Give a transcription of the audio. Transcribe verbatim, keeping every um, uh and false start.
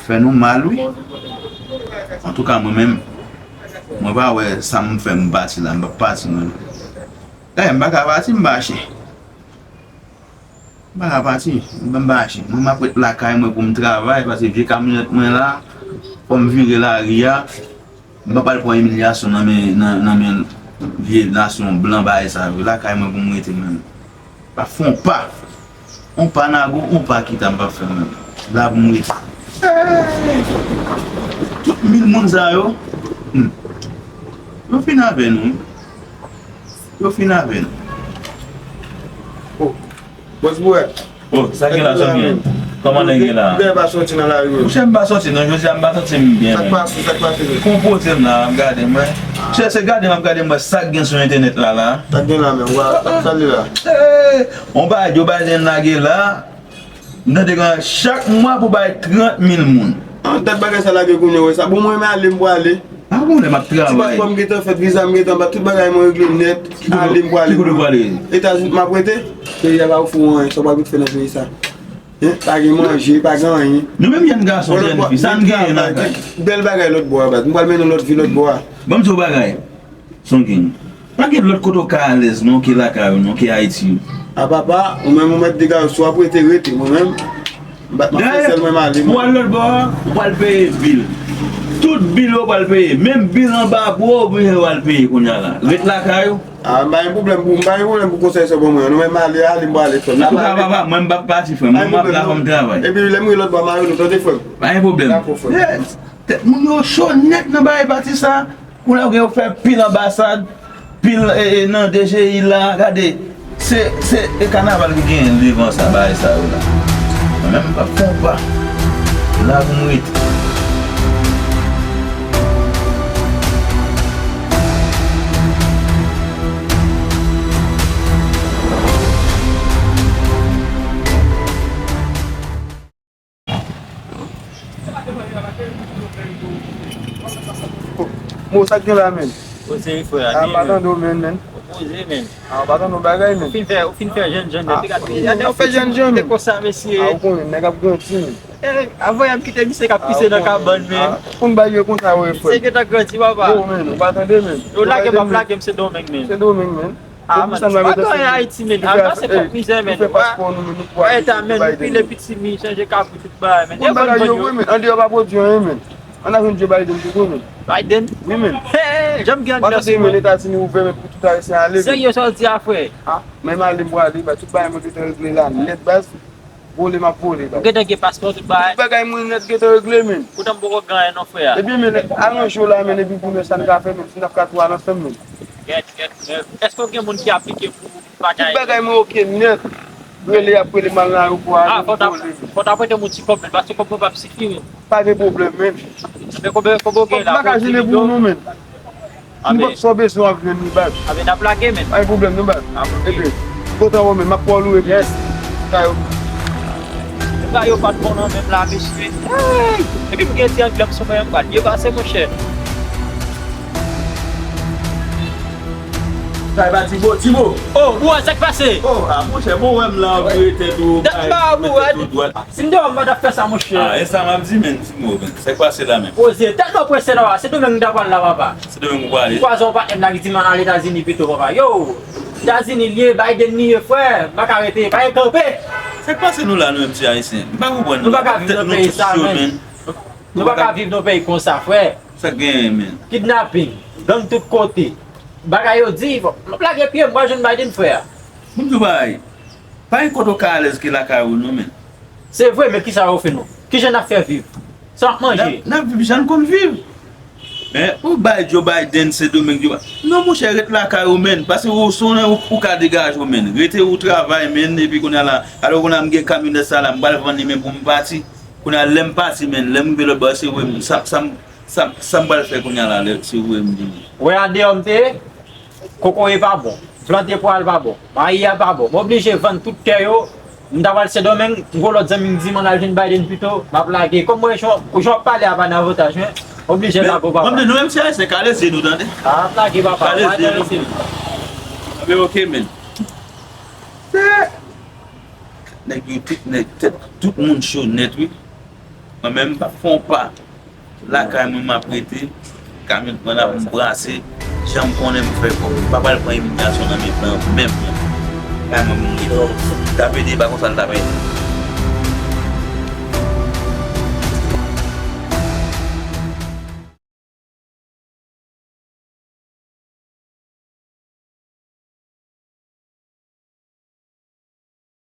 Fè nou mal, wi. Antouka, mwen menm, mwen pa wè sa m fè m pati la, m p ap pati, mwen. Dayè, m pa ka pati, m pa chè. M pa ka pati, m pa, m pa chè. Mwen, m ap ret lakay mwen pou m travay, paske vye kamyonèt mwen la, fò m vire lari a. M p ap al pran imilyasyon nan men, nan, nan men vye nasyon blan bagay sa yo. Lakay mwen pou m rete mwen. Pa fè yon pa. Yon pa nago, yon pa kita m p ap fè mwen. La pou m rete. Hey! Tout mil moun sa yo, hmm, yo fin avè nou. Yo fin avè nou. Oh. Bòs Bouwè. Oh, sa gen la, zanmi? Kòman nèg ye la? Ou pa soti nan lari menm? Monchè, m pa soti non, jodi a m pa santi m byen menm. Sa k pase, sa k pase menm? Konpoze m la, m gade mwen. Chèche gade m, ap gade m wè sa k gen sou entènèt la la. Sa k gen la menm? Wa, sa, sa li la? Eh, on bagay Joe Biden lage la. M tande gen chak mwa pou bay trant mil moun. An tèt bagay sa lage kounye a, wè sa. Bon, mwen menm ale, m prale. A bon, lè m ap travay. Ti paspò m gentan fèt, viza m gentan bat, tout bagay mwen regle nèt. Ale, m prale. Ki kote w prale? Etazini, m ap rete. Peyi a pa ofri w anyen, sa w pral vin fè nan peyi sa? Hein? Pa gen manje, pa gen anyen. Nou menm jèn gason, jèn fi, sa n genyen lakay? Bèl bagay lòt bò a, baz. M pral mennen w lòt vi lòt bò a. Ban m di w bagay. Sonking. Pa gen lòt kote w ka alèz non, ke lakay ou non, ke Ayiti. A papa, ou menm ou mèt degaje w, si w ap rete, rete. Mwen menm, m pa, m ap fè sèl mwen m ale, mwen. Pou w al lòt bò a, ou pral peye bil. Tout bil yo pral peye. Menm bil anba po, ou oblije w al peye kounye a la. Ret lakay ou. A, m pa gen pwoblèm pou, m pa gen pwoblèm pou konsèy sa w ban mwen an. Nou menm ale, ale, m prale, frè m. Antouka, papa, mwen m p ap pati, frè m. Mwen m ap la, fò m travay. Epi lè m rive lòt bò a, m a rele w, tande, frè m. Pa gen pwoblèm. Dakò, frè m. Tèt moun yo cho nèt nan bagay pati sa. Kounye a ou gen yo fè pil anbasad, pil, e, e, nan D G I la, gade, se, se, e kanaval ki genyen devan sa, bagay sa yo la. Mwen menm, m p ap fè yon pa. La pou m rete. Mo, sa k gen la, menn? Poze wi, frè. A, m pa tande w, menn, menn. Poze, menn. A, m pa tande w bagay, menn. Ou fin fè, ou fin fè jènjan, menn. Te gade, gade, w fè jènjan, menn. Te konsa, mesye. A, ou konnen, nèg ap grandi, menn. Eh, a voye m kite misye k ap pise nan kabann, menn. Ou konn bagay yo konsa, wi, frè. Misye gentan grandi, papa. Yo, menn, ou pa tande, menn. Yo lage m, ap lage m, se Domeng, menn. Se Domeng, menn. A, man, pa gen anyen Ayiti, menn. A, pase kòk mizè, menn. Ou fè paspò nou, menn, nou pwale. Eta, menn, nou pile pitimi, chanje kabrit, tout bagay, menn. Bon, bagay yo, wi, menn. Andeyò pa pwodui anyen, menn. Ann a jwenn Joe Biden pito, menn. Biden? Wi, menn. Hey, janm gen anglè sou mwen. Etazini ouvè, menn, pou tout Ayisyen ale, menn. Serye sa w di a, frè? A, menm ale, m pwale, ba, tout bagay mwen gentan regle la, nèt, baz. Vole m ap vole, baz. Ou gentan gen paspò, tout bagay? Tout bagay mwen nèt gentan regle, menn. Poutan m poko gen anyen non, frè. Ebyen, menn, aranje w la, menn, epi pou nou sa n ka fè, menn, si n ap ka tou al ansanm, menn. Gèt, gèt, gèt. Èske w gen moun ki aplike pou bagay? Tout bagay mwen oke nèt. Rele, y ap rele m al nan ayewopò a, menn, pou vole, menn. A, fò w ta, fò w ta prete m yon ti kòb, menn, paske kòb mwen p ap sifi, menn. Pa gen pwoblèm, menn. Ebyen, konbyen, konbyen w gen la? M pa ka jennen pou ou non, menn. Nenpòt sa w bezwen w ap jwenn li, baz. Anben, n ap lage, menn. Pa gen pwoblèm non, baz. Epi, kontan wè w, menn, m ap pran w lwe, epi. Yes. Kay ou. Bagay yo pa t bon non menm la, mesye. Hey! Epi m gen ti anglè m sou mwen, m pral byen pase, monchè. Sa e pa Tibo, Tibo. Oh, bro, sa k pase? Oh, a, monchè, bon, wè m la, ou vire tèt ou, dat m pa, bro, tèt ou dwat. Si m te wè w, m pa t ap fè sa, monchè. A, e sa m ap di, menn, Tibo, menn. Sa k pase la, menn? Poze, tèlman prese la, se Domeng m ta pral la, papa. Se Domeng ou prale. M kwaze yon patnè m la ki di m ann al Etazini pito, papa. Yo, Etazini l ye, Biden li ye, frè. M pa ka rete, pa gen kanpe. Sa k pase nou la, nou menm ti Ayisyen? M pa konprann. Nou pa ka viv nan peyi sa, menn. Nou pa ka viv nan peyi konsa, frè. Sa k genyen, menn? Kidnaping, gang tout kote. Bagay yo di, fò, m ap lage pye m, m pral jwenn Biden, frè. Bon, m di w bagay. Pa gen kote w ka alèz ke lakay ou non, menn. Se vre, men kisa yo fè nou? Kijan n ap fè viv? Sa n ap manje? N ap, n ap viv jan n konn viv. Men, ou bay Joe Biden, Sen Domeng, Joe Bi-, non, monchè, ret lakay ou, menn. Paske ou, se ou, ou, ou ka degaje w, menn. Rete ou travay, menn, epi kounye a la, alò kounye a m gen kamyonèt sa la, m pral vann li, menn, pou m pati. Kounye a, lè m pati, menn, lè m rive lòt bò, se ou, sa, sa, sa, sa m pral fè kounye a la, lè, se ou, m vini. Wè andeyò m te ye? Kokoye pa bon, plante pwa l pa bon, mayi a pa bon. M oblije vann tout tè yo. M ta pral Sen Domeng, m gen yon lòt zanmi m di m ann al jwenn Biden pito, m ap lage. Kòm mwen, jan, jan w ap pale a pa nan avantaj mwen, m oblije lage w, papa. Men, men nou menm se Ayisyen, kale zye nou, tande. A, m ap lage, papa. Kale zye nou. Anben, oke, menn. Nèg yo, tout nèg, tèt, tout moun cho nèt, wi. Mwen menm, m p ap fè yon pa. Lakay mwen, m ap rete. Kamyon pran la pou m brase. Jan m konnen m fè kòb. M pa pral pran imilyasyon nan men blan menm. Lakay mwen, m rete. T ap ede, pa konsa l t ap ede.